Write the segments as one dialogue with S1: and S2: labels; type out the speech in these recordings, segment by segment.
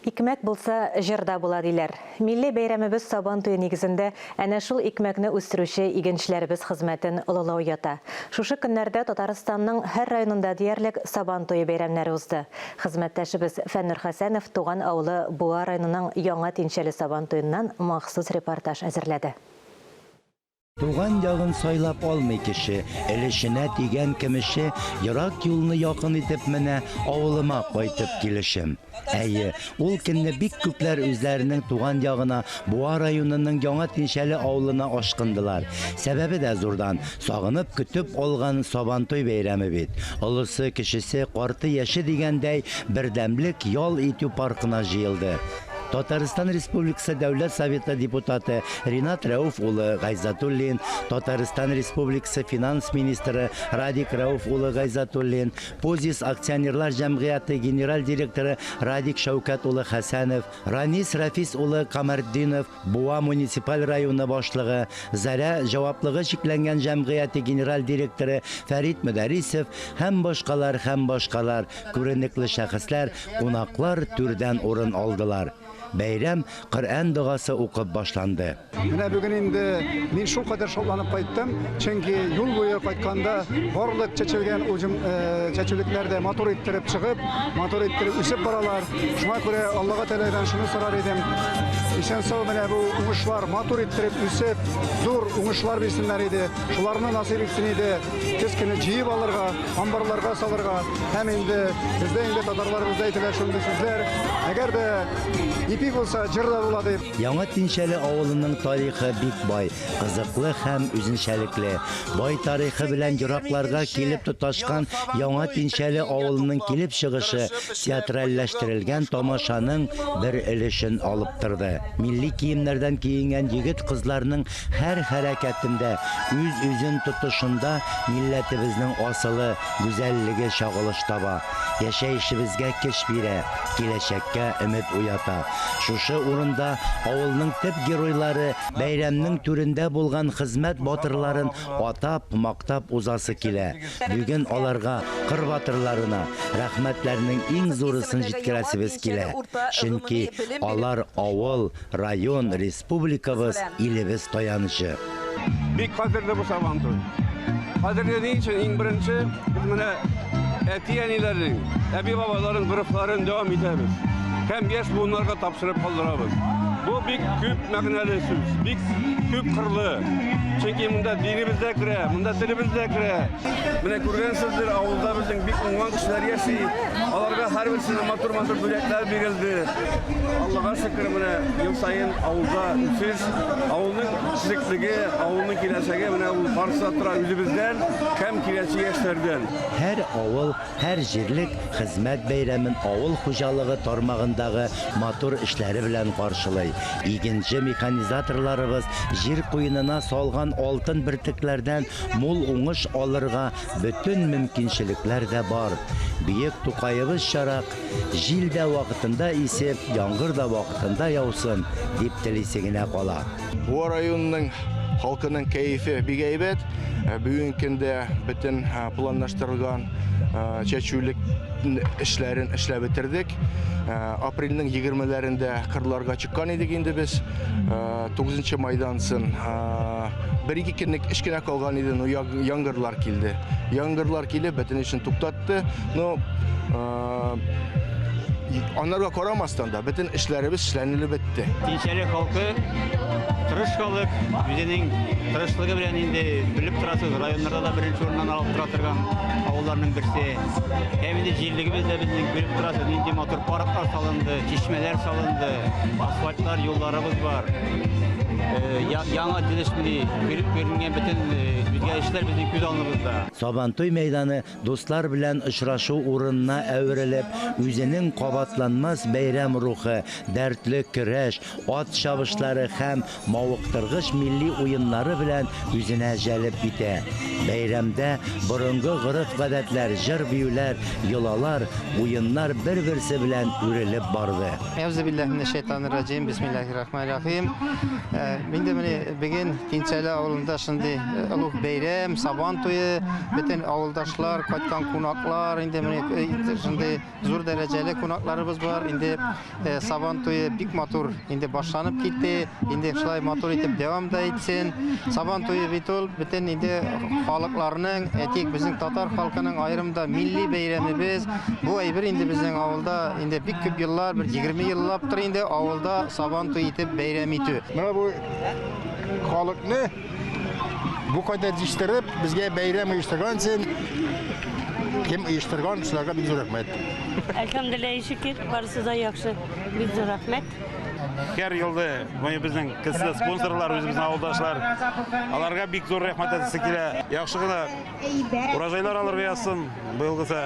S1: Икмәк булса, җыр да була, диләр. Милли бәйрәмебез Сабан туе нигезендә әнә шул икмәкне үстерүче игенчеләребез хезмәтен олылау ята. Шушы көннәрдә Татарстанның һәр районында диярлек Сабан туе бәйрәмнәре узды. Хезмәттәшебез Фәннур Хәсәнов туган авылы Буа районының Яңа Тинчәле Сабан туеннан махсус репортаж әзерләде.
S2: Туган ягын сайлап алмый кеше, Өлешенә тигән көмеше, Ерак юлны якын итеп менә Авылыма кайтып килешем. Әйе, ул көнне бик күпләр үзләренең туган ягына, Буа районының Яңа Тинчәле авылына ашкындылар. Сәбәбе дә зурдан, сагынып көтеп алган Сабантуй бәйрәме бит. Олысы, кечесе, карты, яше дигәндәй, бердәмлек ял итү паркына җыелды. Татарстан Республикасы Дәүләт Советы депутаты Ринат Рәүф улы Гайзатуллин, Татарстан Республикасы финанс министры Радик Рәүф улы Гайзатуллин, Позис акционерлар җәмгыяте генераль директоры Радик Шәүкәт улы Хәсәнов, Ранис Рафис улы Камәртдинов, Буа муниципаль районы башлыгы, Заря җаваплыгы чикләнгән җәмгыяте генераль директоры Фәрит Мөдәрисов һәм башкалар, һәм башкалар күренекле шәхесләр, кунаклар түрдән урын алдылар. Бәйрәм Коръән догасы укып башланды.
S3: Менә бүген инде мин шулкадәр шатланып кайттым, чөнки юл буе кайтканда барлык чәчелгән уҗым чәчүлекләр дә матур иттереп чыгып, матур иттереп үсеп баралар. Шуңа күрә Аллага Тәгаләдән шуны сорар идем, исән-сау менә бу уңышлар матур иттереп үсеп, зур уңышлар бирсеннәр иде, шуларны насыйп итсен иде, көз көне җыеп алырга. Амбарларга салырга һәм инде бездә инде татарларыбызда әйтелә шундый сүзләр, әгәр дә ипи булса, җыр да була дип.
S2: Яңа Тинчәле авылының тарихы бик бай, кызыклы һәм үзенчәлекле. Бай тарихы белән еракларга килеп тоташкан Яңа Тинчәле авылының килеп чыгышы театральләштерелгән тамашаның бер өлешен алып торды. Милли киемнәрдән киенгән егет-кызларның Һәр хәрәкәтендә, үз-үзен тотышында милләтебезнең асылы, гүзәллеге чагылыш таба, яшәешебезгә көч бирә, киләчәккә өмет уята. Шушы урында авылның төп геройлары, бәйрәмнең түрендә булган хезмәт батырларын атап, мактап узасы килә. Бүген аларга, кыр батырларына, рәхмәтләрнең иң зурысын җиткерәсебез килә. Чөнки алар авыл, район, республикабыз, илебез таянычы.
S4: Бик кадерле бу Сабантуй. Кадерле ни өчен? Иң беренче, без менә әти-әниләрнең, әби-бабаларның горефларын дәвам итәбез һәм яшь буыннарга тапшырып калдырабыз. Бу бик күп мәгънәле сүз, бик күп кырлы. Чөнки монда динебез дә керә, монда телебез дә керә. Менә күргәнсездер, авылда безнең бик уңган кешеләр яши. Аларга һәрберсенә матур-матур бүләкләр бирелде. Аллага шөкер, менә ел саен авылда үсеш, авылның төзеклеге, авылның киләчәге менә ул барысы да тора үзебездән һәм киләчәк яшьләрдән.
S2: Һәр авыл, һәр җирлек хезмәт бәйрәмен авыл хуҗалыгы тармагындагы матур эшләре белән каршылый. Игенче-механизаторларыбыз җир куенына салган алтын бөртекләрдән мул уңыш алырга бөтен мөмкинчелекләр дә бар. Бөек Тукаебызчарак, Җил дә вакытында исеп, яңгыр да вакытында яусын, дип телисе генә кала.
S5: Буа районының халкының кәефе бик әйбәт. Бүгенге көндә бөтен планлаштырылган чәчүлек эшләрен эшләп бетердек. Апрельнең 20-ләрендә кырларга чыккан идек инде без. 9 майдан соң бер-ике көнлек эш кенә калган иде, но яңгырлар килде. Яңгырлар килеп, бөтен эшен туктатты. Но анарга карамастан да, бөтен эшләребез эшләнелеп бетте.
S6: Тинчәле халкы тырыш халык, үзенең тырышлыгы белән инде белеп торасыз, районнарда да беренче урыннан алып тора торган авылларның берсе. Һәм инде җирлегебез дә безнең белеп торасыз, нинди матур парклар салынды, чишмәләр салынды, асфальтлар, юлларыбыз бар. Яңа төзелешли күренгән бөтен үзгәрешләр безнең күз алдыбызда.
S2: Сабантуй мәйданы дуслар белән очрашу урынына әверелеп, үзенең кабатланмас бәйрәм рухы, дәртле көрәш, ат чабышлары һәм мавыктыргыч милли уеннары белән үзенә җәлеп итә. Бәйрәмдә борынгы гореф-гадәтләр, җыр-биюләр, йолалар, уеннар бер-берсе белән үрелеп барды.
S7: Әүзүбиллаһи минәш-шәйтанир-раҗим, бисмиллаһир-рахманир-рахим. Инде менә бүген Тинчәле авылында шундый олуг бәйрәм, Сабан туе, бөтен авылдашлар, кайткан кунаклар, инде менә шундый зур дәрәҗәле кунаклар. кунакларыбыз бар. Инде э, Сабан туе бик матур инде башланып китте. Инде шулай матур итеп дәвам да итсен. Сабан туе бит ул бөтен инде халыкларның, әйтик, безнең татар халкының аерым да милли бәйрәмебез. Бу әйбер инде безнең авылда инде бик күп еллар, бер 20 еллаптыр инде авылда Сабан туе итеп бәйрәм итү.
S8: Менә бу халыкны бу кадәр җыештырып, безгә бәйрәм оештырган өчен кем оештырган, шуларга бик зур рәхмәт.
S9: Әлхәмдүлилләһи шөкер, барысы да яхшы. Бик зур рәхмәт.
S10: Һәр елда менә безнең кесә спонсорлар, үзебезнең авылдашлар. Аларга бик зур рәхмәт әйтәсе килә. Яхшы гына урожайлар алырга язсын быелгысы.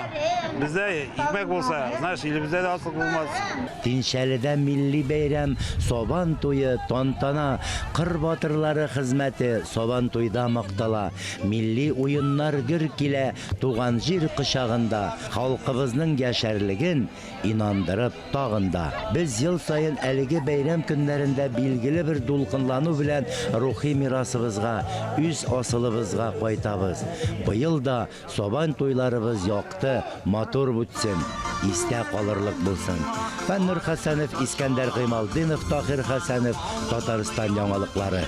S10: Бездә икмәк булса, знаешь, илебездә дә ачлык булмас.
S2: Тинчәледә милли бәйрәм, Сабан туе, тантана, кыр батырлары хезмәте Сабантуйда мактала, милли уеннар гөр килә туган җир кочагында, халкыбызның яшәрлеген инандырып тагын да. Без ел саен әлеге бәйрәм көннәрендә билгеле бер дулкынлану белән рухи мирасыбызга, үз асылыбызга кайтабыз. Быел да Сабан туйларыбыз якты, матур үтсен, истә калырлык булсын. Фәннур Хәсәнов, Искәндәр Гыймалтдинов, Таһир Хәсәнов, Татарстан яңалыклары.